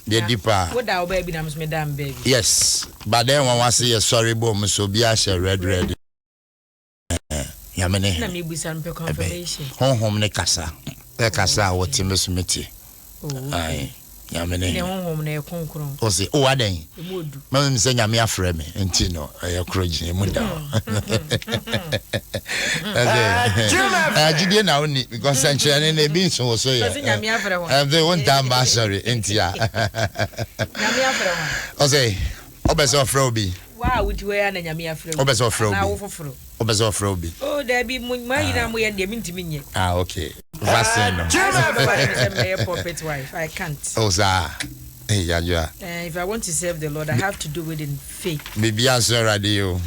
Yɛdi paa. Woda wo baabi na me nso meda me baabi. Yes, but then wɔn ase yɛ sɔre bom so obi ahyɛ red red. Nyame ne Na mebusa no pɛ confirmation. Honhom ne kasa. Ɛkasa a wɔte me so mete. Oh, okay. Nyame ne Ne honhom na ɛkonkron. O se, o adɛn? Emu odu. Mama mi sɛ Nyame afrɛ me nti no ɛyɛ koro gyina emu da hɔ. Ɛsɛ gyidie na wonni because sɛnkyerɛnne no ebi nso wo so yɛ. Ɔse Nyame afrɛ hɔ. Ɛnde wontaa mma asɔre nti a. Nyame afrɛ hɔ. Ɔse wopɛ sɛ ɔfrɛ obi. Wo a wote hɔ yi ara na Nyame afrɛ wo. Wopɛ sɛ ɔfrɛ obi. Anaa wo foforo. Wopɛ sɛ ɔfrɛ obi. Oh daabi mo ayi no a moyɛ no deɛ mentumi nyɛ. Ah okay. Vaccine no. Ayɛ sɛ wobɛfa me sɛ mɛyɛ pulpit wife. I can't. Oh saa. Hey, Yajua. If I want to serve the Lord, I have to do it in faith. Biribi anso Awurade yi o.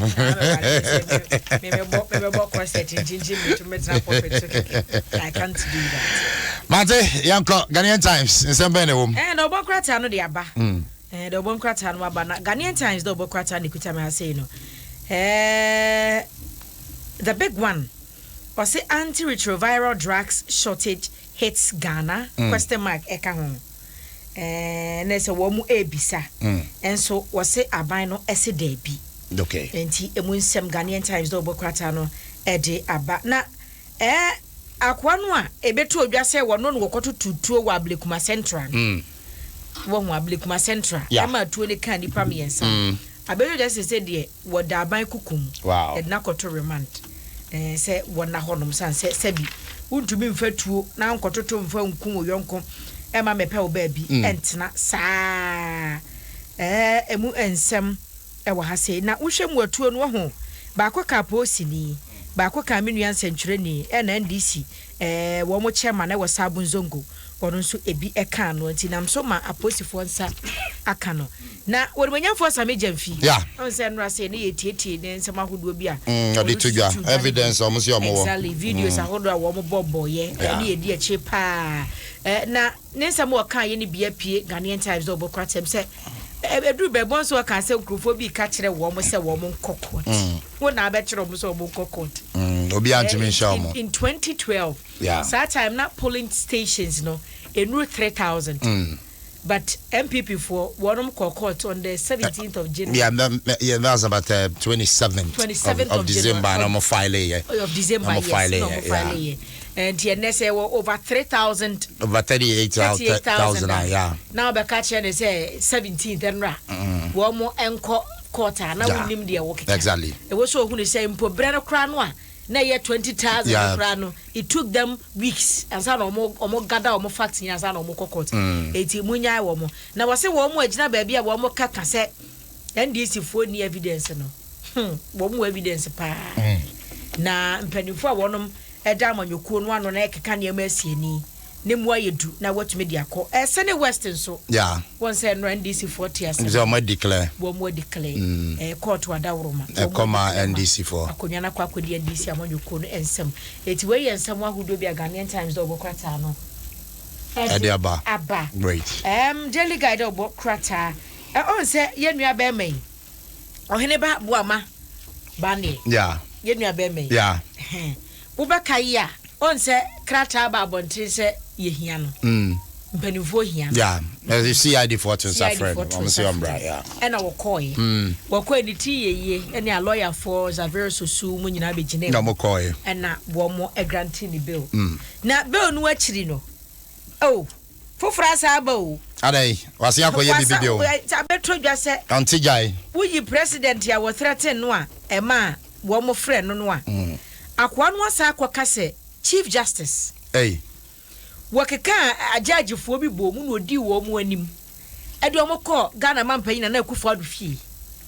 Mebɛbɔ corset nkyinkyim meto mɛtena pulpit so kɛkɛ. I can't do that. Mate, yɛnkɔ Ghanaian Times nsɛm bɛn na ɛwɔ mu? Na ɔbɔ nkrataa no de aba. De ɔbɔ nkrataa no aba na Ghanaian Times de ɔbɔ krataa no ekuta me ha sei no. The big one. Ɔse anti-retroviral drugs shortage hits Ghana question mark ɛka ho. Ɛɛ na sɛ wɔn ɛrebisa nso wɔse aban no ɛse daabi. Okay. Nti emu nsɛm Ghanaian Times dɛ ɔbɔ krataa no ɛde aba. Na ɛɛ akoa no a ɛbɛto odwa sɛ wɔno no wɔkɔto tuo wɔ Ablekuma Central no. Wɔhu Ablekuma Central ɛma tuo no kaa nnipa mmiɛnsa. Abɛto dwa sɛ sɛ deɛ wɔda aban kuku mu. Yɛde no akɔto remand sɛ wɔnna hɔnom sane sɛ sɛbi wontumi mfa tuo na nkɔtoto mfa nku wo yɔnko ɛma mɛpɛ wo baabi ɛntena saa. Ɛmu nsɛm ɛwɔ ha sei. Na wohwɛ mu atuo no wahu baako ka polisini, baako ka me nua nsɛntwerɛni ɛna NDC wɔn chairman ɛwɔ Saabu Nzongo ɔno nso ebi ɛka ano nti nam so ma apolisifoɔ nsa aka no. Na wɔnimonyamfoɔ Sammy Gyamfi, ɔn sɛ nnora sɛ ne yɛ tietie ne nsɛm ahodoɔ bi a ɔde to dwa, evidence ɔmo sɛ ɔmo wɔ. Exactly, videos ahodoɔ a wɔn bɔ bɔyɛ ɛne yɛ di akyire paa. Na ne nsɛm a ɔka yɛ ne bi apue Ghanaian Times dɛ ɔbɔ kora tɛm sɛ ɛduru baabi nso ɔka sɛ nkurɔfoɔ bi ka kyerɛ wɔn sɛ wɔn nkɔ court. Wo na abɛkyerɛ wɔn sɛ wɔn nkɔ court. Obi antumi nhyɛ wɔn. In 2012, saa time na polling stations no enuru 3,000. But NPP foɔ wɔnom kɔ court on the 17th of January. Yeah, that's about 27th, 27th of December. No more file yeah. Of December, no yes. File, no more file yeah. And yeah, say over 3,000. Over 38,000. Yeah. Now be catch and say 17th and ra. Wɔn mo nkɔ court a na wonim deɛ wɔkeka. Exactly. Ɛwɔ so ohun sɛ mpo brɛ no koraa no a na ɛyɛ 20,000 koraa no, it took them weeks ansa na ɔmo gather ɔmo facts nyinaa ansa na ɔmo kɔ court. Eti mu nyae wɔn na wɔsɛ wɔn mo agyina baabi a wɔn kaka sɛ NDC foɔ ni evidence no, wɔn mo evidence paa. Na mpanimfoɔ a wɔnom ɛda amanyɔkuo no ano na ɛkeka nneɛma asi ani ne mu ayɛ du na wɔatumi de akɔ ɛsɛne West nso. Wɔn sɛ nnora NDC foɔ te ase. Sɛ ɔmo declare. Wɔn mo declare court adaworoma. Ɛkɔma NDC foɔ. Akonnwa no akɔ akɔdi NDC amanyɔkuo no nsɛm. Eti wei yɛ nsɛm ahodoɔ bi a Ghanaian Times dɛ ɔbɔ krataa no ɛde aba. Aba. Great. Daily Guide dɛ ɔbɔ krataa ɔn sɛ yɛn nua bɛrima yi ɔhene ba Boama Baneɛ. Yɛn nua bɛrima yi. Wobɛka yi a ɔn sɛ krataa ba abɔnten sɛ yɛhia no. Mpanimfoɔ hia no. Yeah, CID foɔ to nsa frɛ no, ɔmo sɛ ɔmbra, yeah. Ɛna wɔkɔɔɛ. Wɔkɔɛ ne ti yɛ yie ɛne a lɔyafoɔ Xavier Sosu mu nyinaa bɛgyina mu. Na ɔmo kɔɔɛ. Ɛna wɔn grant ne bail. Na bail no akyiri no, oh, foforɔ asa aba o. Adɛn, wase akɔyɛ bibi bi o. Abɛtɔ dwa sɛ. Ɔnte gyae. Woyi president a wɔthreaten no a ɛma a wɔn frɛ no no a. Akoa no asa akɔka sɛ Chief Justice. Hey. Wɔkeka agyagyefoɔ bi bɔ mu na odi wɔn mu anim ɛde wɔn kɔ Ghana mampanyin Nana Akufo-Addo fie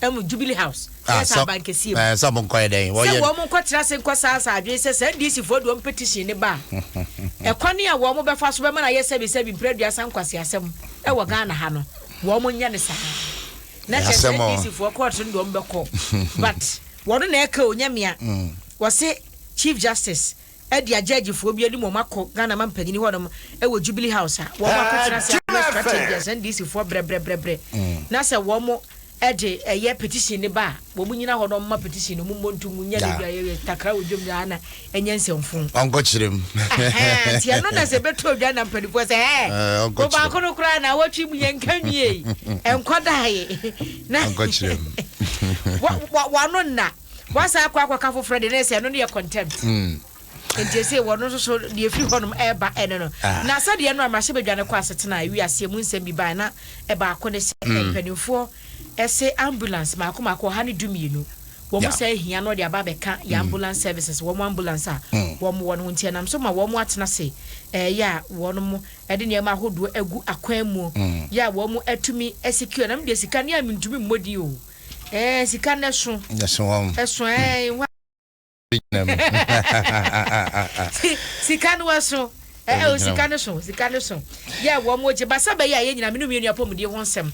ɛmu Jubilee House. Ah, sɛ aban kɛseɛ mu. Sɛ ɔmo nkɔyɛ dɛn? Sɛ wɔn nkɔtena ase nkɔ saa saa adwene sɛ sɛ NDC foɔ de wɔn petition ne ba a ɛkwan a wɔn bɛfa so bɛma no ayɛ sɛbi sɛbi mpere aduasa nkwasi asɛm ɛwɔ Ghana ha no wɔn nyɛ ne saa. Na kyerɛ sɛ NDC foɔ court no de wɔn bɛkɔ but wɔn na ɛka onyamia wɔse Chief Justice ɛde agyagyefoɔ bi anim wɔn akɔ Ghana mampanyin hɔnom ɛwɔ Jubilee House a wɔn akɔtena ase ayɛ strategy asɛ NDC foɔ brɛbrɛbrɛbrɛ na sɛ wɔn Ɛde ɛyɛ petition no ba a, wɔn nyina hɔ na wɔn ma petition no, wɔn mmɔ nto ngu, nyɛ no bi a yɛyɛ takra wɔ dwom nyinaa na ɛnyɛ nsɛmfo. Ɔnkɔ kyerɛ mu. Ɛhɛn, nti ɛno na sɛ ɛbɛtɔ odwa na mpanimfoɔ sɛ ɛɛ, Ɔnkɔ kyerɛ mu. baako no koraa na awɔtwe mu yɛn nka nwie, ɛnkɔ dae. Na Ɔnkɔ kyerɛ mu. Wano nna, wasa akɔ akɔka foforɔ de, na ɛsɛ ɛno no yɛ contempt. Nti ɛsei wɔno nso so deɛ ɛfiri hɔnom ɛreba ɛne no. Ah. Na sɛdeɛ no a mmarahyɛbadwa no kɔ asetena a ewiaseɛ mu nsɛm bi bae na ɛbaako ne sɛ mpanimfoɔ ɛse ambulance mako mako 112 wɔn saa hia no de aba abɛka yɛ ambulance services, wɔn ambulance a wɔn wɔ no ho, nti ɛnam so ma wɔn atena se ɛyɛ a wɔn mo ɛde nneɛma ahodoɔ agu akwan mu yɛ a wɔn atumi secure na deɛ sika ne a mentumi mmɔ din o, sika no ɛso. Ɛso wɔn. Ɛso ɛɛ. Gyina mu. Sika no ɛso ɛ o, sika no so, sika no so yɛ wɔn mo gye basa bɛyɛ a yɛ nyina mene mmienu apɔmuden ho nsɛm,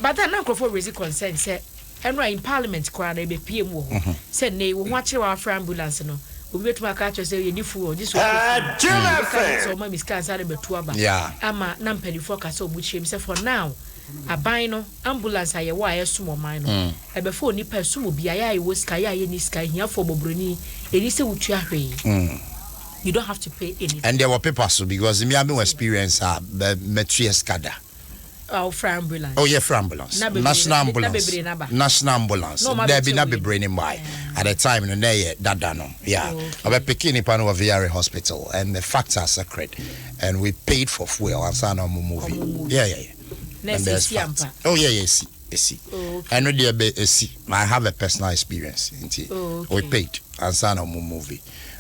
but then na nkurɔfoɔ raise concern sɛ ɛno a in parliament koraa na ɛbɛpie mu wɔ hɔ sɛ nnɛ yi wo ho akyerɛ wa afrɛ ambulance no, obi bɛtumi aka akyerɛ sɛ yɛni fuel, gye sɛ ɔkɔ fuel sɛ ɔma mi sika ansa na bɛtu aba ama na mpanimfoɔ ka sɛ ɔmo kyerɛ mu sɛ for now aban no ambulance a yɛwɔ a ɛsom ɔman no ɛbɛfa onipa ɛsom obi a yɛ a yɛwɔ sika, yɛ a yɛni sika, ahiafoɔ, mmɔborɔni, ɛni sɛ wotua hwee. You don't have to pay anything. And there were paper so because me have experience a mɛtua sika da. Wofrɛ ambulance. Oh yeah, frɛ ambulance. Na bebree National ambulance. Na bebree naba. National ambulance. Na ɔma Dabi, na bɛkyɛ wei. bebree ne mbae. At the time no na yɛ dada no. Yeah. Okay. Ɔbɛ nipa no wɔ VRA hospital and the facts are sacred and we paid for fuel ansa na ɔmo move. Ɔmo move. Yeah. Na And ɛsɛ there's esi fact. ampa. Oh yeah, esi. Esi. Oh, okay. Ɛno deɛ bɛ esi. I have a personal experience nti we paid ansa na ɔmo move.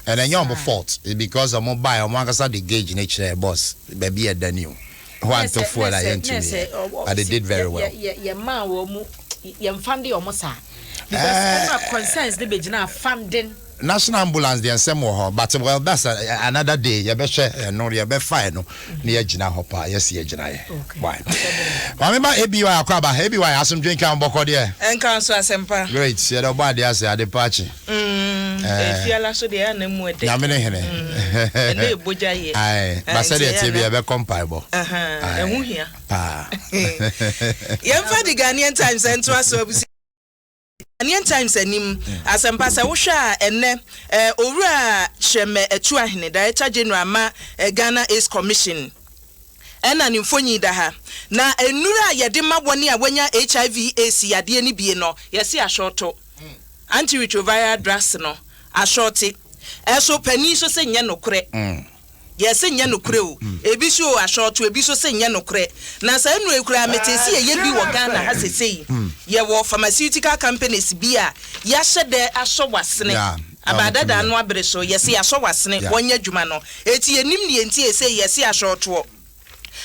And ɛnyɛ ɔmo fault because ɔmo buy ɔmo ankasa de gauge ne kyerɛ boss baabi ɛda ni o. Hɔ antɔ fuel a yɛntumi yɛ. But they did very well. Yɛ maa wɔn mu yɛn funding ɔmo saa because ɛma concerns ne bɛ gyina funding. National ambulance deɛ, nsɛm wɔ hɔ, but well, that's another day. Yɛbɛhwɛ ɛno, yɛbɛfa ɛno na yɛgyina hɔ paa, yɛsi yɛgyina yɛ. Why maame ba aby akɔ aba aby asomdwe nka bɔkɔ deɛ. Ɛnka nso asɛmpa. Great, yɛdɛ ɔbɔ adeɛ ase ade pa akyi. Efiala so deɛ ɛna mu ɛdɛ. Nyame ne hene. Ɛnɛ ebogya yɛ. Ayi basɛ deɛ tie bi yɛbɛkɔ mpaebɔ. Ɛho hia. Paa. Yɛmfa de Ghanaian Times ɛnto aso, abusi. Ghanaian Times anim asɛmpa sɛ wohwɛ a ɛnɛ owura Kyerɛmɛ Atuahene, Director General ma Ghana AIDS Commission, ɛna ne mfonyin da ha na nnura a yɛde ma wɔne a wɔanya HIV AIDS yadeɛ no bie no, yɛsi asɔɔto antiretroviral drugs no asɔɔte. Ɛso panin so sɛ nyɛ nokorɛ, yɛsɛ nyɛ nokorɛ o, ebi so o asɔɔto, ebi so sɛ nyɛ nokorɛ. Na saa nnuro yi koraa mete si yɛyɛ bi wɔ Ghana ha sesei, yɛwɔ pharmaceutical companies bi a yɛahyɛ dɛ asɔ wasene abaadada ano abere so, yɛsɛ yɛasɔ wasene wɔnyɛ adwuma no. Eti yɛnim ne yɛnti ɛsɛ yɛsɛ asɔɔtoɔ.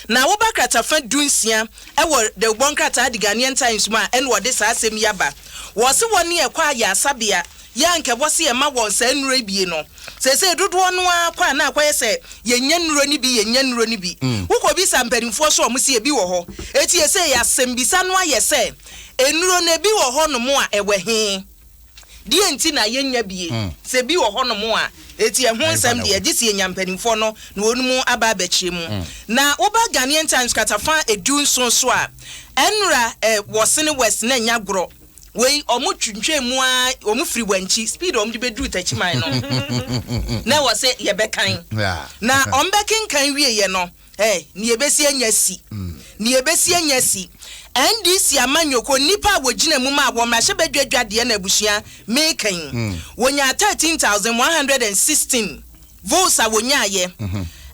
Na woba kratafa 16 ɛwɔ dawubɔ nkrataa de Ghanaian Times mu a, ɛna wɔde saa asɛm yi aba. Wɔse wɔne ɛkɔ ayɛ asabea yɛ anka ɛwɔ se yɛma wɔn saa nnuro yi bie no, seesei dodoɔ no ara kɔ a na akɔyɛ sɛ yɛnya nnuro no bi, yɛnya nnuro no bi. Wokɔ bisa mpanimfoɔ so, ɔmo se ebi wɔ hɔ. Eti yɛsɛ yɛ asɛmbisa no ayɛ sɛ nnuro no ebi wɔ hɔ nom a ɛwɔ he deɛ nti na yɛnya bie sɛ bi wɔ hɔ nom a? Eti ɛho nsɛm deɛ gye si yɛnya mpanimfoɔ no na wɔn mu aba abɛkyerɛ mu. Na woba Ghanaian Times kratafa 17 so a, ɛnura wɔsene West na nya gorɔ wei ɔmo twintwan mu a ɔmo firi wɔnkyi speed a ɔmo de bɛduru Takyiman no na ɛwɔ sɛ yɛbɛkan na ɔmo bɛkenkan wie yɛ no ne yɛbɛsi anya si ne yɛbɛsi anya si. NDC amanyɔkuo nipa a wɔgyina mu ma a wɔn mmarahyɛ badwadwa deɛ na abusua meekan wɔnya 13,116 votes a wɔnyaayɛ,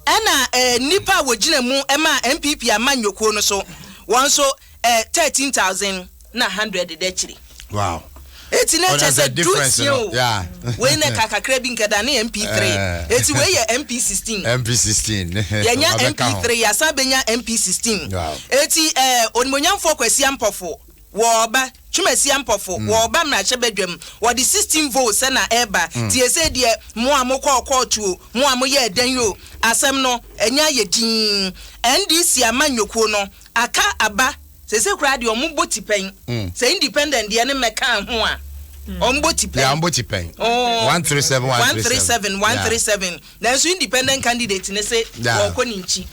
ɛna nipa a wɔgyina mu ma NPP amanyɔkuo no so wɔn nso 13,100 da akyire. Eti na kyerɛ sɛ 16 o, wei na ka kakra bi nkɛda ne MP3, eti wei yɛ MP 16. MP 16. Yɛnya MP 3, yɛasan bɛnya MP 16. Eti onimonyamfoɔ Kwasi Ampɔfo wɔɔba, Twumasi Ampɔfo wɔɔba mmarahyɛ badwam, wɔde 16 votes ɛna ɛɛba. Tie sɛ deɛ mo a mokɔɔ kɔɔto o, mo a moyɛ ɛdan o, asɛm no ɛnya yɛ din. NDC amanyɔkuo no aka aba sese koraa deɛ ɔmo bɔ ti pɛn sɛ independent deɛ ne mmɛka ho a, ɔmo bɔ ti pɛn. Yeah, ɔmo bɔ ti pɛn. 137, 137. 137, 137. Nanso independent candidate ne se wɔkɔ ne nkyi.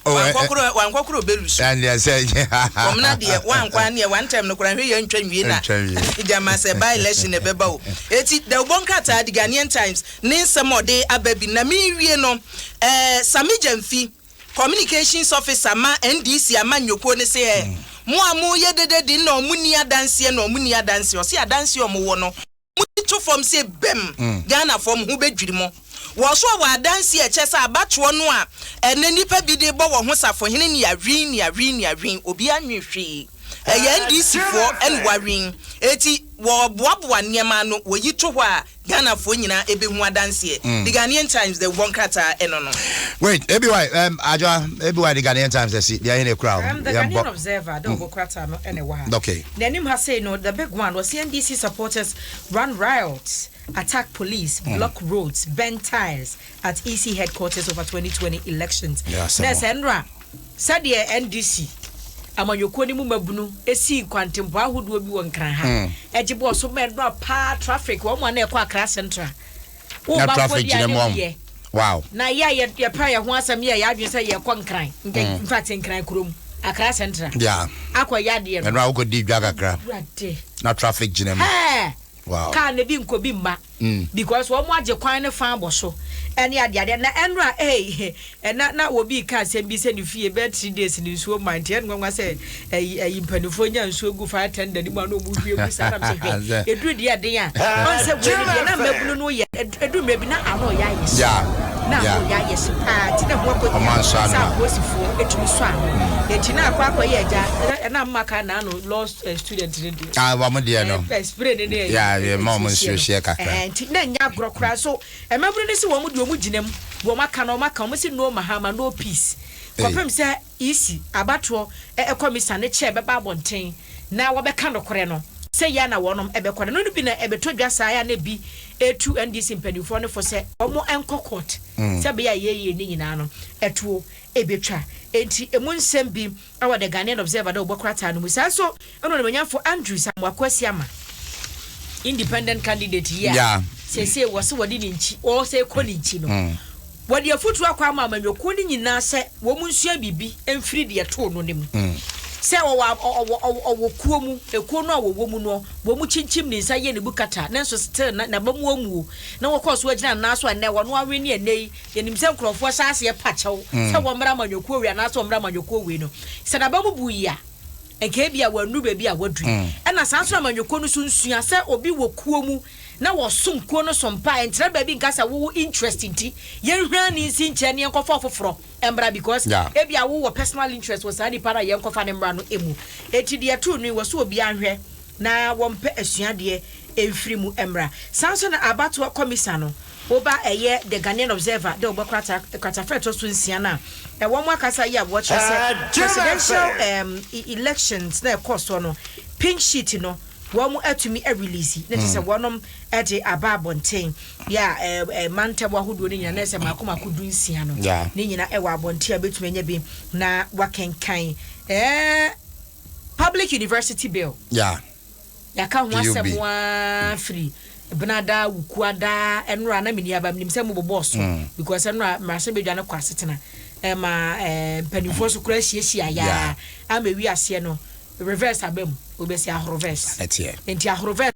Oh, eh, Wankɔ koro wankɔ koro belu so. Ɛndeɛ sɛ. Kɔmna deɛ wankɔ aneɛ one term no koraa hwɛ yɛ ntwa nwie na. Ntwa nwie. Gyama sɛ by election na ɛbɛba o. Eti dawubɔ nkrataa The Ghanaian Times ne nsɛm a ɔde aba bi na merewie no eh, Sammy Gyamfi, Communications Officer ma NDC amanyɔkuo no se eh, mo a moyɛ dede de na ɔmo nni adanseɛ na ɔmo nni adanseɛ ɔse adanseɛ a ɔmo wɔ no Mo ti to fam sɛ bɛm, Ghanafoɔ mo ho bɛdwiri mo. Wɔ so wɔ adanseɛ a ɛkyerɛ sɛ abatoɔ no a ɛnnɛ nnipa bi de rebɔ wɔn ho safohene ne awin ne awin ne awin, obiara nwin hwee. Ɛyɛ NDC foɔ ɛna wɔawin. Enti wɔboaboa nneɛma ano, wɔyi to hɔ a Ghanafoɔ nyinaa ɛbɛhu adanseɛ. The Ghanaian Times dawubɔ nkrataa ɛno no. Wait, ABY, um, Adwoa, ABY, The Ghanaian Times, ɛsi, deɛ ɛhe na ɛkura o? The Yɛn Ghanaian bɔ. Observer, dawubɔ krataa no ɛna ɛwɔ ha. Okay. N'anim ha sei no, the big one, wɔsi NDC supporters run riots, attack police, block roads, burn tyres at EC headquarters over 2020 elections. Yeah, asɛm Na o. sɛ nnora, sɛdeɛ NDC amanyɔkuo no mu mmabunu sii nkwantempɔn ahodoɔ bi wɔ Nkran ha, ɛgye bɔɔ so ma nnora paa traffic, wɔn a na ɛkɔ Accra Central. Na Woba mpo traffic deɛ gyina a mu na ɔm. emu yɛ. Wow. Na yɛ a yɛ yɛpɛ yɛn ho asɛm yɛ yɛn adwene sɛ yɛkɔ Nkran, nka in fact Nkran kurom, Accra Central, Yeah. akɔ yɛ adeɛ no. Ɛno a wokɔdi dwa kakra. Awurade. Na traffic gyina mu. Hɛɛ! Wow. Car no bi nkɔ bi mma. Because wɔn agye kwan no fa abɔ so ɛne adeadeɛ. Na ɛnora ei ɛna na obi reka asɛm bi sɛ ne fie bɛyɛ 3 days ne nsuo mma nti ɛne nwanwa sɛ ɛyi ɛyi mpanimfoɔ nya nsuo gu fire tender no mu a na wɔn hwie gu saa na sɛ hwɛ ɛduru deɛ ɛden a ɔn sɛ wei no deɛ na mmabunu no yɛ ɛduru mmerɛ bi na ano yɛ ayɛ hye na ano yɛ ayɛ hye paa nti na ho akɔ hia sɛ apolisifoɔ ɛtumi sɔ ano nti na akɔ akɔ yɛ agya ɛna mma ka na ano law student no deɛ ah wɔn deɛ no spray ne ne yeah yeah ma wɔn nsuo hyɛ kakra nti na nya agorɔ koraa so mmabunu no sɛ wɔn deɛ wɔn gyina mu wɔn aka na wɔn aka wɔn si no Mahama no peace kɔpem sɛ EC abatoɔ kɔmisa ne kyɛ bɛba abɔnten na wɔbɛka nokorɛ no sɛ yɛ na wɔnom ɛbɛkɔ no no bi na ɛbɛtɔ dwa saa ya na bi etu NDC mpanimfoɔ no fo sɛ wɔn nkɔ court sɛ bɛyɛ a yɛyɛ ne nyinaa no ɛtuo ebetwa. Enti emu nsɛm bi ɛwɔ The Ghanaian Observer dɛ wɔbɔ krataa no mu. Saa nso ɛna onimonyamfo Andrews Amoako Asiama, independent candidate yi a seesei wɔ se wɔde ne nkyi wɔsɛ kɔ ne nkyi no, wɔde afotuo akɔ ama amanyɔkuo no nyinaa sɛ wɔn nsua biribi mfiri deɛ too no ne mu sɛ ɔwɔ ɔwɔ ɔwɔ kuo mu ekuo no a wɔwɔ mu no wɔn mu kyinkyim ne nsa yɛ ne bu kata ne nso still na n'aba mu amuo na wɔkɔɔ so agyina nan so a nnɛ wɔn awe ne ɛnɛ yi yɛnim sɛ nkurɔfoɔ hyɛ aseɛ pa kyɛw sɛ wɔn mmra amanyɔkuo wei anaasɛ wɔn mmra amanyɔkuo wei no sɛ n'aba mu bu yi a nka ebi a wɔanuru baabi a wɔadu. Ɛna saa nso na amanyɔkuo no so nsua sɛ obi wɔ kuo mu na wɔsom kuo no so mpa ɛnkyerɛ baabi nka sɛ wowo interest nti yɛnhwɛ ne nsi nkyɛn ne yɛnkɔfa ɔfoforɔ mmra because ebi a wowɔ personal interest wɔ saa nipa no a yɛnkɔfa ne mmra no emu. Eti deɛ ɛtoo no yi wɔ so obiara nhwɛ na wɔmpɛ asuadeɛ mfiri mu mmra. Saa nso na abatoɔ kɔmisa no woba ɛyɛ The Ghanaian Observer dɛ wɔbɔ krataa kratafa ɛtɔ so 6 no a ɛwɔ mo akasa yi a wɔkyerɛ sɛ presidential elections na ɛkɔ soɔ no pink sheet no wɔn mo atumi arelease na kyerɛ sɛ wɔnom ɛde aba abɔnten yɛ a ɛɛ mantam ahodoɔ no nyinaa na ɛsɛ mako mako 16 no ne nyinaa ɛwɔ abɔnten a bɛtumi anya bi na wakenkan Public University Bill. Yɛaka ho asɛm waa firi Benada, Wukuada, ɛnora na menni aba menim sɛ mobobɔɔ so because ɛnora mmarahyɛbadwa no kɔ asetena ɛma mpanimfoɔ so koraa hyiahyia yaa ama ewi aseɛ no reverse aba mu obɛsi ahoro verse nti ahoro verse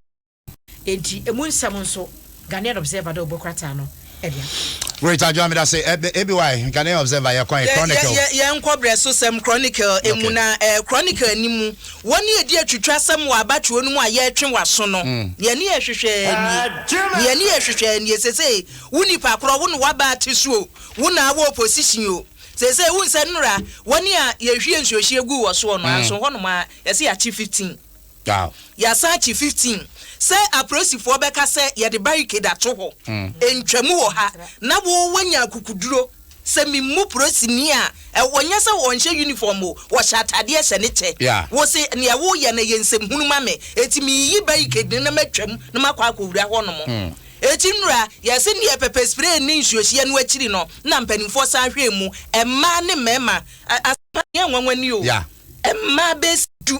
nti emu nsɛm nso Ghanaian Observer dɛ ɔbɔ krataa no ɛde aba. Wait, Adwoa, meda se ABY, Ghanaian Observer, yɛ kwan Chronicle. Yɛnkɔ brɛ so sɛm Chronicle emu na Chronicle ni mu wɔn ne yɛdi atwitwa sɛm wɔ abatoɔ no mu a yɛretwe w'aso no deɛ ne yɛhwehwɛ nie deɛ ne yɛhwehwɛ nie sese wo nipa korɔ wo na waba ate so o wo na awɔ opposition o sese wo nsɛ nnora wɔn a yɛhwie nsuohyie gu wɔ soɔ no anso hɔnom a yɛsɛ yɛakye 15. Yɛasan akye 15 sɛ apolisifoɔ bɛka sɛ yɛde barricade ato hɔ, ntwamu wɔ ha, na wo woanya akukuduro sɛ memmu polisini a, ɔnyɛ sɛ ɔnhyɛ uniform o, ɔhyɛ atadeɛ hyɛ ne kyɛ. Wo se neɛ woyɛ no ɛyɛ nsɛmhunu ma me, enti mereyi barricade no na matwam na makɔ akɔwura hɔnom. Enti nnora, yɛse neɛ pepper spray ne nsuohyeɛ no akyiri no na mpanimfoɔ san hwɛɛ mu, mmaa ne mmarima, asɛmpa nyɛ nwanwa ni o, mmaa bɛsi du.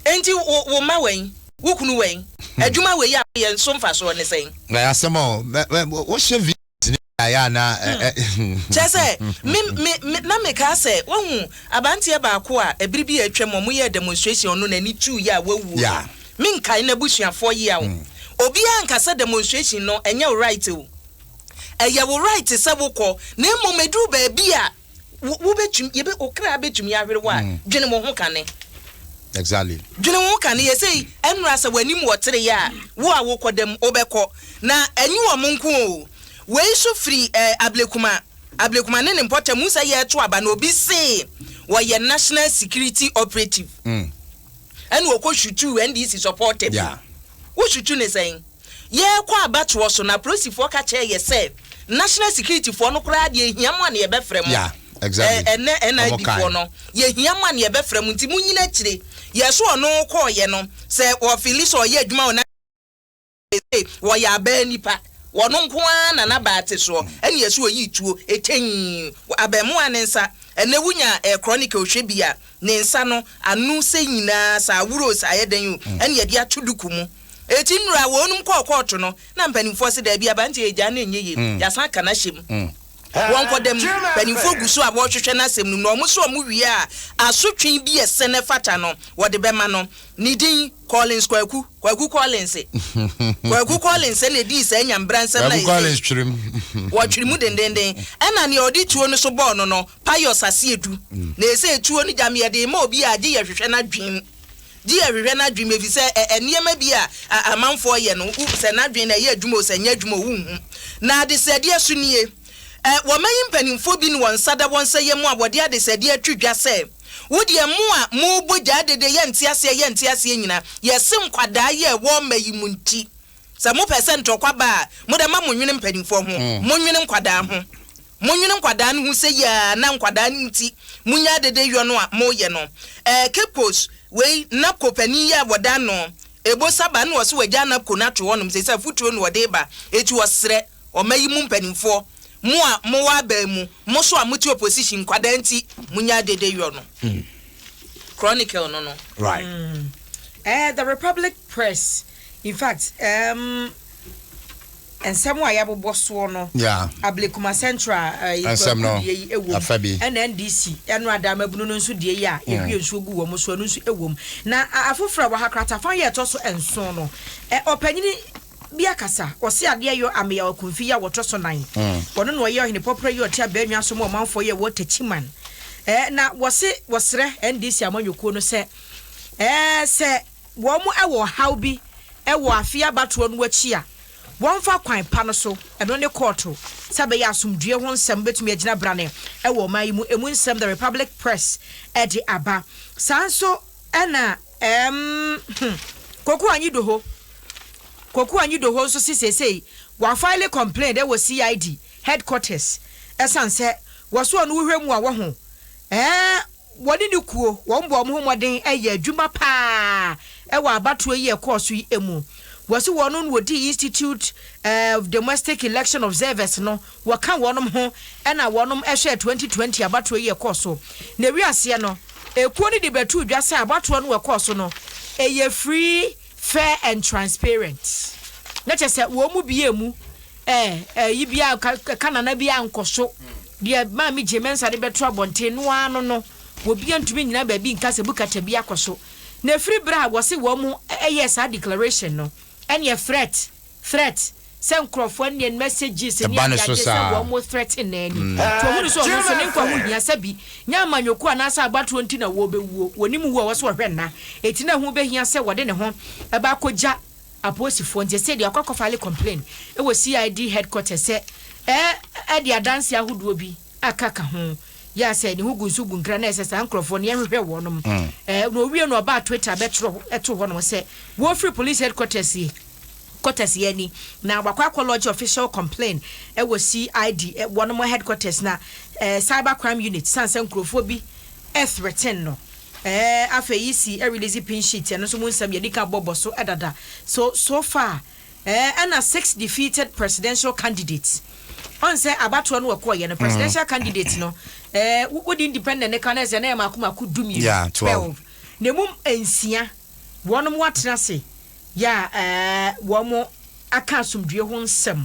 Enti wo wo mma wɛn? Wo kunu wɛn? Adwuma wei a woyɛ nso mfasoɔ ne sɛn? Na asɛm o, wohyɛ videos ne ayɛ ana. Kyerɛ sɛ, me, me, me, na mekaa sɛ, wahu, abanteɛ baako a, ɛbere bi a atwam, wɔn yɛɛ demonstration, ɔno n'ani tuu yɛ a wawuo no. Menkae n'abusuafoɔ yea o. Obiara nka sɛ demonstration no, ɛnyɛ wo right o. Ɛyɛ wo right sɛ wokɔ, na mmom ɛduru baabi a, wo, wobɛtumi, yɛbɛ, wo kra bɛtumi ahwere wo a, dwene wo ho kane. Dwene wo ho kane. Yɛ sei, ɛnnora sɛ w'anim wɔ tereɛ a, wo a wokɔ dam, wobɛkɔ. Na ɛnye wɔn nko o. Wei nso firi eh, Ablekuma, Ablekuma ne ne mpɔtam. Wohu sɛ yɛreto aba no, obi se wɔyɛ National Security Operative. Ɛna ɔkɔ shutuu NDC supporter bi. Wo shutu ne sɛn? Yɛrekɔ abatoɔ so no, apolisifoɔ ka kyerɛɛ yɛ sɛ National Security foɔ no koraa deɛ yɛhia mo a na yɛbɛfrɛ mo. Ɛ, ɛnɛ NIB foɔ no, yɛhia mo a na yɛbɛfrɛ mo, nti monyina akyire. Yɛ so ɔno kɔɔeɛ no, sɛ ɔfeeli sɛ ɔyɛ adwuma wɔ Seesei wɔyɛ abaa nnipa, wɔno nko ara na n'abaa te soɔ, ɛne ɛsɛ ɔyi tuo, ɛkyɛnn, abɛɛmoa ne nsa, ɛnɛ wonya eh, chronicle hwɛ bi a, ne nsa no, ano sɛ nyinaa, sɛ aworo o, sɛ ayɛ dɛn o, ɛne yɛde ato duku mu. Eti nnora a wɔnom kɔɔ kɔɔto no, na mpanimfoɔ se daabi, aberanteɛ yi gyaa no ɛnyɛ yie, yɛasan aka no ahyɛ mu. Wɔnkɔda mu. Mpanimfoɔ gu so a wɔrehwehwɛ n'asɛm no mu, na wɔn se wɔn wie a, asotwe bi a ɛsɛ na ɛfata no, wɔde bɛma no. Ne din, Collins Kwaku, Kwaku Collins. Kwaku Collins na edii saa nyambra nsɛm na Kwaku Collins yɛsei twerim. Wɔtwere mu dendenden. Ɛna nea ɔde tuo no so bɔɔ no no, Pius Asiedu. Na ɛsei tuo no gyam yɛde rema obi a gye yɛhwehwɛ n'adwene mu. Gye yɛhwehwɛ n'adwene mu efisɛ ɛ nneɛma bi a a amanfoɔ yɛ no, wo sɛ n'adwene no ɛyɛ adwuma o sɛ ɛnyɛ adwuma o wonhu. Na adesrɛdeɛ so nie. Ɛ wɔma yi mpanimfoɔ bi ne wɔn nsa da wɔn nsa yam a wɔde adesrɛdeɛ ato dwa sɛ, Wo deɛ mo a mo bɔ gyaa dede yɛ nte aseɛ yɛ nte aseɛ nyina yɛ se nkwadaa yi a ɛwɔ ɔma yi mu nti sɛ mo pɛ sɛ ntɔkwa ba a mo dɛ ma mo nwene mpaninfoɔ ho mo nwene nkwadaa ho mo nwene nkwadaa no ho sɛ yi a na nkwadaa no nti mo nyaa dede yɔ no a mo yɛ no ɛɛ Cape Coast wei Napco panin yi a wɔda ano Ebo Saba na ɔse wagyaa Napco no ato hɔ nom seisei afutuo na ɔde ba eti ɔsrɛ Ɔma yi mu mpanimfoɔ, mo a mowɔ aban mu, mo so a mote opposition, nkwadaa nti, monyaa dede yɔ no. Chronicle no no. Right. Eh, the Republic Press, in fact, um, nsɛm a yɛabobɔ soɔ no, Yeah. Ablekuma Central eh, Nsɛm no, kwaku deɛ yi ɛwom, afa bi. ɛna NDC ɛno Adaamabunu no nso deɛ yi a yɛhwie nsuo gu wɔn so ɛno nso ɛwom. Na a- afoforɔ a wɔ ha kratafa yɛ ɛtɔ so nson no, eh, ɔpanyini bi akasa, ɔse adeɛ yɔ Ameyaw Akumfi yi a wɔtɔ so nan. Ɔno na ɔyɛ ɔhene pɔprɛ yi ɔte abɛɛnwa so ma ɔmanfoɔ yi a ɛwɔ Techiman. Ɛɛ na wɔse wɔsrɛ NDC amanyɔkuo no sɛ ɛɛ sɛ wɔn wɔ ɔhaw bi wɔ afe abatoɔ no akyi a wɔmfa kwan pa no so, ɛno ne kɔɔto, sɛ ɛbɛyɛ asomdwoeɛ ho nsɛm bɛtumi agyina brane wɔ ɔman yi mu. Ɛmu nsɛm The Republic Press de aba. Saa nso na. Ɛɛm hmm Koku Anyidoho Koku Anyidoho nso se seesei wafile complain wɔ CID headquarters ɛsan sɛ wɔso ɔno wohwɛ mu a wɔho ɛɛ wɔne ne kuo wɔn bɔ wɔn ho mmɔden yɛ adwuma paa ɛwɔ abatoɔ yi ɛkɔɔ so yi mu. Wɔse wɔn no wɔdii Institute of Domestic Election Observers no Wɔka wɔnom ho na wɔnom hwɛɛ 2020 abatoɔ yi ɛkɔɔ so. Na ɛwi aseɛ no, ekuo no de bɛtoo dwa sɛ abatoɔ no ɛkɔɔ so no, ɛyɛ free, fair and transparent. Na kyerɛ sɛ wɔn mu biara mu eh, ɛyi biara, ka nana biara nkɔ so. Deɛ Maame Jay Mensah de bɛto abɔnten no ara no no, obiara ntumi nnyina baabi nka sɛ bukata bi akɔ so. Na ɛfiri berɛ a wɔse wɔn yɛɛ saa declaration no, ɛneɛ threat Threat, sɛ nkorɔfoɔ neɛ messages ne Ɛba ne so adeade sɛ saa. wɔn mo threaten no ani. Nti ɔhunu sɛ ɔno nso ne nkwa ho hia sɛ bi nyɛ amanyɔkuo anaasɛ abatoɔ nti na wɔrebɛwuo. Wɔnim wuo a ɛwɔ sɛ ɔhwɛ nna. Enti na ɛho bɛhia sɛ wɔde ne ho ba akɔgya apolisifoɔ. Nti ɛsei deɛ wakɔ akɔfile complain wɔ CID headquarters sɛ ɛde adanseɛ ahodoɔ bi aka ka ho. Yɛ a sɛ ne ho gu nso gu nkra na ɛsɛ saa nkorɔfoɔ no yɛnhwehwɛ wɔnom. Na ɔwie no ɔbaa Twitter bɛtwerɛ too hɔnom sɛ wɔfiri police headquarters yi quarters yi ani na wakɔ akɔ lodge official complain wɔ CID wɔnom headquarters na cyber crime unit sane sɛ nkorɔfoɔ bi threaten no. Afei yi si release pin sheet ɛno nso mu nsɛm yɛdi kan bɔbɔ so dada so so far Ɛna six defeated presidential candidates ɔn sɛ abatoɔ no wɔkɔɔyɛ no presidential candidate no ɛɛ wode independent ne ka no ɛsɛ na yɛ mako mako 12 Yeah, 12. Na emu nsia wɔnom atena ase yɛ a ɛɛ wɔn aka asomdwie ho nsɛm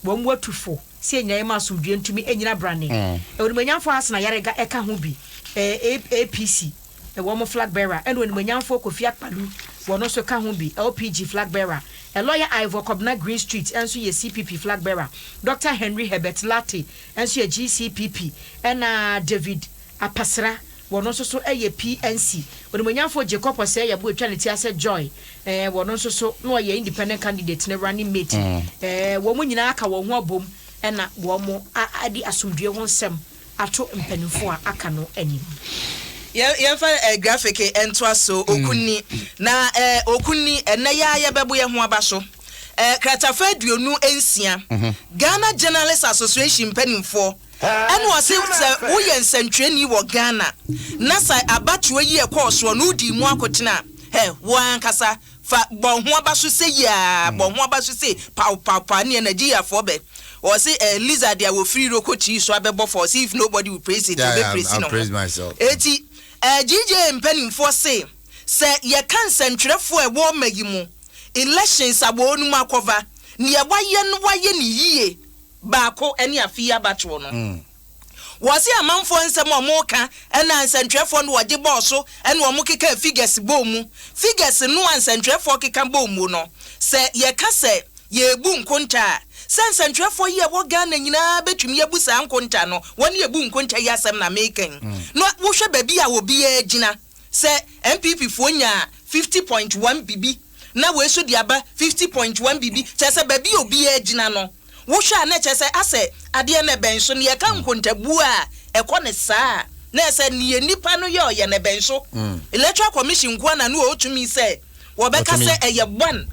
wɔn atu fo. sɛ yɛn nyinaa yɛma asomdwoeɛ ntumi nnyina brane. Onimuonyamfoɔ Hassan Ayariga ɛka ho bi, APC wɔn flag bearer, ɛna Onimuonyamfoɔ Kofi Akpaloo wɔn nso ka ho bi, LPG flag bearer. Lawyer Ivor Kobena Greenstreet nso yɛ CPP flag bearer, Doctor Henry Herbert Lartey nso yɛ GCPP, ɛna David Apasera wɔno nso so yɛ PNC. Onimuonyamfoɔ Jacob Osei Yeboah atwa ne ti asɛ Joy, eh, wɔno nso so na ɔyɛ independent candidate ne running mate. Eh, wɔn nyinaa aka wɔn ho abom na wɔn adi asomdwoeɛ ho nsɛm ato mpanimfoɔ a aka no anim. Yɛmfa eh, graphic ntoa so, Okunni. Na eh, Okunni, ɛnnɛ yi ara yɛbɛbo yɛn ho aba so. Eh, kratafa 26, Ghana Journalists Association mpanimfoɔ Ɛna ɔse sɛ woyɛ nsɛntwerɛni wɔ Ghana na sɛ abatoɔ yi ɛkɔɔ soɔ no wodii mu akotene a, hɛ, wo ara ankasa fa bɔ ho aba so sei aa, bɔ ho aba so sei, paw paw paw, ɛneɛ Nigeriafoɔ bɛ, ɔse eh, lizard a wɔfiri Iroko tree so abɛbɔ fa, ɔse if nobody will praise it, Yeah, ɔbɛ yeah, praise I'll ne ho. praise myself. Eti eh, GJA mpanimfoɔ se sɛ yɛka nsɛntwerɛfoɔ a ɛwɔ ɔma yi mu, elections a wɔnom akɔva, neɛ wayɛ no wayɛ no yie, baako ne afe yi abatoɔ no. Wɔse amanfoɔ nsɛm a wɔka na nsɛntwerɛfoɔ no wɔgye bɔɔ so na wɔkekaa figures bɔɔ mu. Figures no a nsɛntwerɛfoɔ keka bɔɔ mu no, sɛ yɛka sɛ yɛrebu nkonta a, sɛ nsɛntwerɛfoɔ yi a ɛwɔ Ghana nyinaa bɛtumi abu saa nkonta no, wɔn a ɛbu nkonta yi asɛm na meka yi. Na wohwɛ baabi a obiara gyina, sɛ NPP foɔ nyaa 50.1 bibi na wei nso de aba 50.1 bibi, kyerɛ sɛ baabi a obiara gyina no, wohwɛ a na kyerɛ sɛ asɛ adeɛ no ɛbɛn so. Nea ɛka nkontabuo a ɛkɔ no saa a, na ɛsɛ nea nipa no yɛ ɔyɛ no ɛbɛn so. Electoral Commission nko ara na na wɔwɔ tumi sɛ wɔbɛka sɛ ɛyɛ one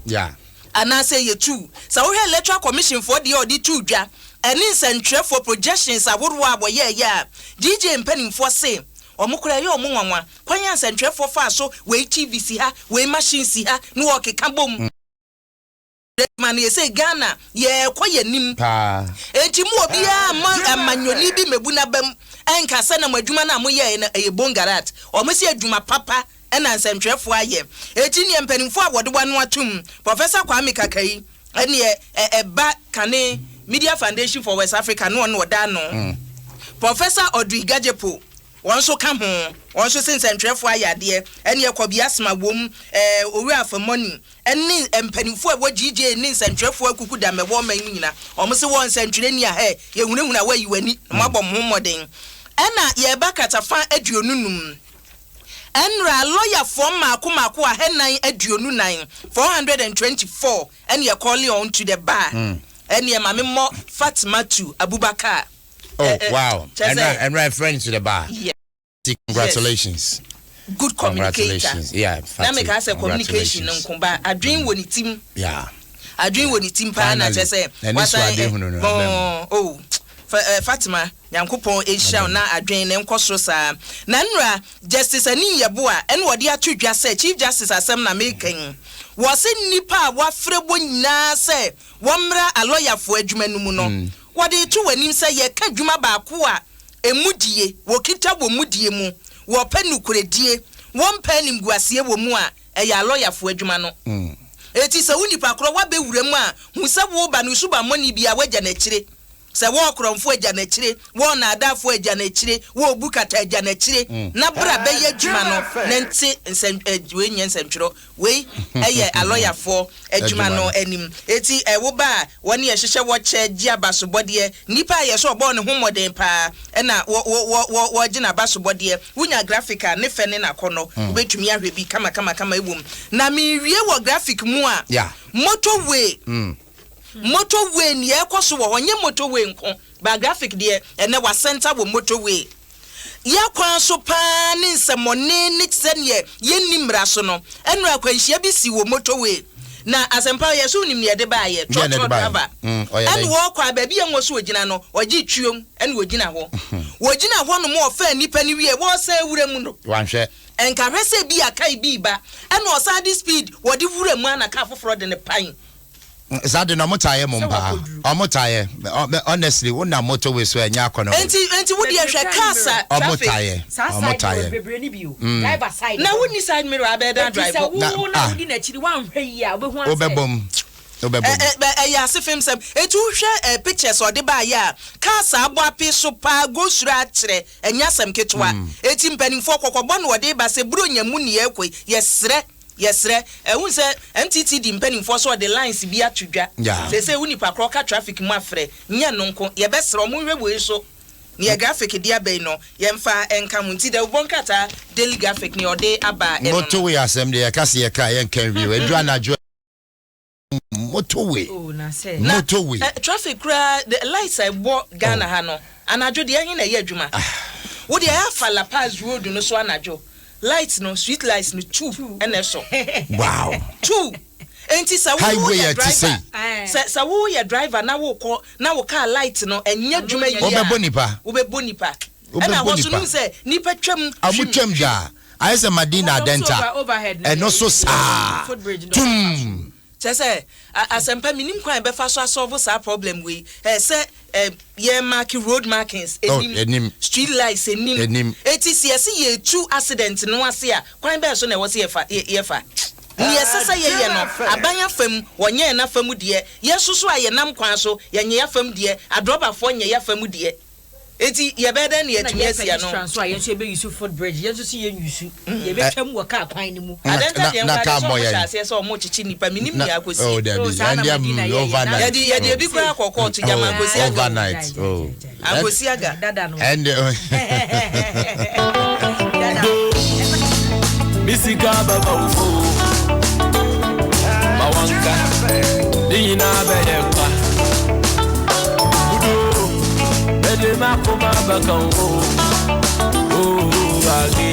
anaasɛ ɛyɛ two. Sɛ wohwɛ Electoral Commission foɔ deɛ a wɔde too dwa ɛne nsɛntwerɛfoɔ projections ahoroɔ a wɔyɛɛyɛ a, GJ mpanimfoɔ se Wɔn koraa ɛyɛ wɔn nwanwa kwan a nsɛntwerɛfoɔ faa so, wei TV si ha, wei machine si ha na wɔkeka bom ma no yɛ sei. Ghana yɛrekɔ yɛn anim Paa. enti mo obiara mma amanyɔni bi mmɛbu n'abam nka sɛ na mo adwuma no a moyɛeɛ no ɛyɛ bongarat. Wɔn se adwuma papa na nsɛntwerɛfoɔ ayɛ. Enti neɛ mpanimfoɔ a wɔde wɔn ano atom, Professor Kwame Kakai ɛneɛ ɛba kane Media Foundation for West Africa ne ɔno na ɔda ano. Professor Audrey Gadzekpo, wɔn nso ka ho, wɔn nso se nsɛntwerɛfoɔ ayɛ adeɛ, ɛneɛ Kɔbi Asma wom, Owura Afamoni ɛne mpanimfoɔ a ɛwɔ GJ ne nsɛntwerɛfoɔ akuku dam ɛwɔ ɔman mu nyina, wɔn se wɔ nsɛntwerɛni a hɛ, yɛhunahuna woayi w'ani na moabɔ mo ho mmɔden. Ɛna yɛreba kratafa 25. Ɛnora lɔyafoɔ mmaako mmaako 424, 424, ɛne ɛkɔɔle on to the bar. Ɛneɛ ma me mmɔ Fatimatu Abubakar. Oh Ɛ ɛ wow, kyerɛ ɛnora sɛ. ɛnora ɛfrɛ no to the bar. Yes. Congratulations. Good communicator. Congratulations, yeah, Na Fati, mekaa sɛ communication no congratulations. nko ba adwene wɔ ne tim. Yeah. Adwene wɔ ne tim paa na Finally, kyerɛ sɛ n'ani so wasan ade ɛ hunu no, aba mu. bɔn oh Fa eh, Fatima, Nyankopɔn nhyira wo na adwen no nkɔ soro saa. Na nnora, Justice Anin Yeboah ɛna ɔde ato dwa sɛ, Chief Justice asɛm na meka yi, wɔse nnipa a wɔafrɛ wɔn nyinaa sɛ wɔmmra alɔyafoɔ adwuma no mu no, wɔde reto w'anim sɛ yɛka adwuma baako a ɛmudie, wɔkita wɔ mudie mu, wɔpɛ nokorɛdie, wɔmpɛ animguaseɛ wɔ mu a, ɛyɛ alɔyafoɔ adwuma no. Enti sɛ wo nipa korɔ woabɛwura mu a, hu sɛ woreba no subammɔne biara woagya no akyire. Sɛ wɔ ɔkorɔmfoɔ agya no akyire, wɔ ɔnaadaafoɔ agya no akyire, wɔ obu kata agya no akyire, na bra bɛyɛ adwuma no, na nte nsɛn ɛ, wei nyɛ nsɛntwerɛ, wei yɛ alɔyafoɔ adwuma no anim. Enti ɛ, wo ba a, wɔne ɛhyehyɛ wɔkyɛ, gye abasobɔdeɛ, nipa a yɛsɛ ɔbɔɔ ne ho mmɔden paa na wɔ, wɔ, wɔ, wɔ, wɔregye n'abasobɔdeɛ. Wonya graphic a, ne fɛ ne n'akɔnnɔ, wobɛtumi ahwɛ bi kama kama kama ɛwom. Na merewie wɔ graphic mu a, motorway. Motorway nea ɛkɔ so wɔ hɔ nyɛ motorway nko but graphic deɛ ɛnɛ wa center wɔ motorway yɛ kwan so paa ne nsɛmɔne ne sɛdeɛ yɛnni mmara so no ɛnora akwanhyia bi si wɔ motorway na asɛmpa yɛ so wonim nea ɛde baayɛ Deɛ na trɔtrɔ ɛde baeɛ? driver Mm, ɔyɛ ɛna dɛn? wɔkɔ a baabi a ɛnwɔ so ɔgyina no ɔgye tuom ɛna ɔgyina hɔ wɔgyina hɔ nom ɔfaa nnipa no wie wɔsan wura mu no Wanhwɛ. ɛnka hwɛ sɛ bi a kai bi ba ɛna ɔsan de speed wɔde wura mu ana kaa foforɔ de ne pan. Saa de no ɔmo taa yɛ mom Sɛ paa wakɔduru. ɔmo taa yɛ honestly wo nam motorway so a ɛnyɛ akɔnɔ Enti enti wo deɛ hwɛ cars a ɔmo traffic. taa yɛ Saa ɔmo side taa mirror yɛ bebree no bi o, driver side Na hɔ wo no. nni side mirror a bɛyɛ dɛn Enti adrive? sɛ na wo na ah wodi n'akyi no woanhwɛ yie a wobɛhu ara sɛ. wobɛbɔ mu. Wobɛbɔ mu. Ɛyɛ asefem sɛm. Eti wohwɛ pictures a ɔde baayɛ a, cars a abɔ ape so paa, go suro akyerɛ, ɛnyɛ asɛm ketewa. Eti mpanimfoɔ kɔkɔbɔ na wɔde ba sɛ Buronya mu ne yɛrekɔ yi, yɛsrɛ, yɛsrɛ. Wohu sɛ MTTD mpanimfoɔ nso wɔde lines bi ato dwa. Seesei wo nipa korɔ ɔka traffic mu afrɛ, nyɛ ɛno nko, yɛbɛsrɛ wɔn nhwɛ wei nso. Neɛ graphic de aba yi no yɛmfa nka ho nti dawubɔ nkrataa Daily Graphic neɛ ɔde aba ɛno no. Motorway asɛm deɛ yɛka se yɛka a yɛnka nwie o, ɛduru anadwo a motorway, Oh na sɛ. Na motorway. eh, traffic koraa the lights a ɛbɔ Ghana ha no anadwo deɛ ɛhe na ɛyɛ adwuma? Wo deɛ afa La Paz road no so anadwo lights no street lights no two ɛna ɛsɔ. Wow. Two. Enti sɛ wo Highway yɛ a ɛte sei. driver sɛ sɛ wo yɛ driver na wo kɔ na wo car light no ɛnyɛ adwuma yie a Wobɛbɔ nipa. wobɛbɔ nipa. Ɛna Wobɛbɔ hɔ so nipa. no sɛ nipa twam A hwim. Wɔtwam dwa a, ayɛ sɛ Madina Wɔn nso Adenta. overhead no Ɛno so saa. footbridge no Tum. Kyerɛ sɛ asɛmpa menim kwan a yɛbɛfa so asɔlvo saa problem wei. Ɛɛ sɛ ɛ yɛ mark road markings Oh, enim, enim. street lights enim. Enim. Eti sɛ yɛse yɛtu accident no ase a, kwan bɛn so na ɛwɔ sɛ yɛfa yɛfa? Nea ɛsɛ sɛ yɛyɛ no, aban afa mu, wɔnyɛ yɛn afa mu deɛ. Yɛn nso so a yɛnam kwan so, yɛnyɛ yɛn afa mu deɛ. Adrɔbafoɔ nyɛ yɛn afa mu deɛ. Enti yɛbɛyɛ dɛn na Ɛna yɛatumi yɛn asi ano? pedestrian nso a yɛn nso yɛbɛ use footbridge, yɛn nso so yɛn use, yɛbɛtwam wɔ kaa kwan no mu. Na Adɛn nti na deɛ na nkoraa kaa deɛ sɛ mmɔ ɔmo hyɛ yɛn. aseɛ sɛ ɔmo kyekye nnipa, mennim Na nea oh akɔsi. dabi, Oh, saa na ɛndeɛ Madina yɛyɛ, na overnight. Yɛde yɛde ebi koraa kɔ kɔɔto, gyama Oh, Ankosi Aga o. overnight. Oh. Ankosi Aga. Dada no. Ɛnde Dada no. Misika bɛba wo fo ma wanka ne nyinaa bɛyɛ kwa budo mede makoma bɛka wo o age.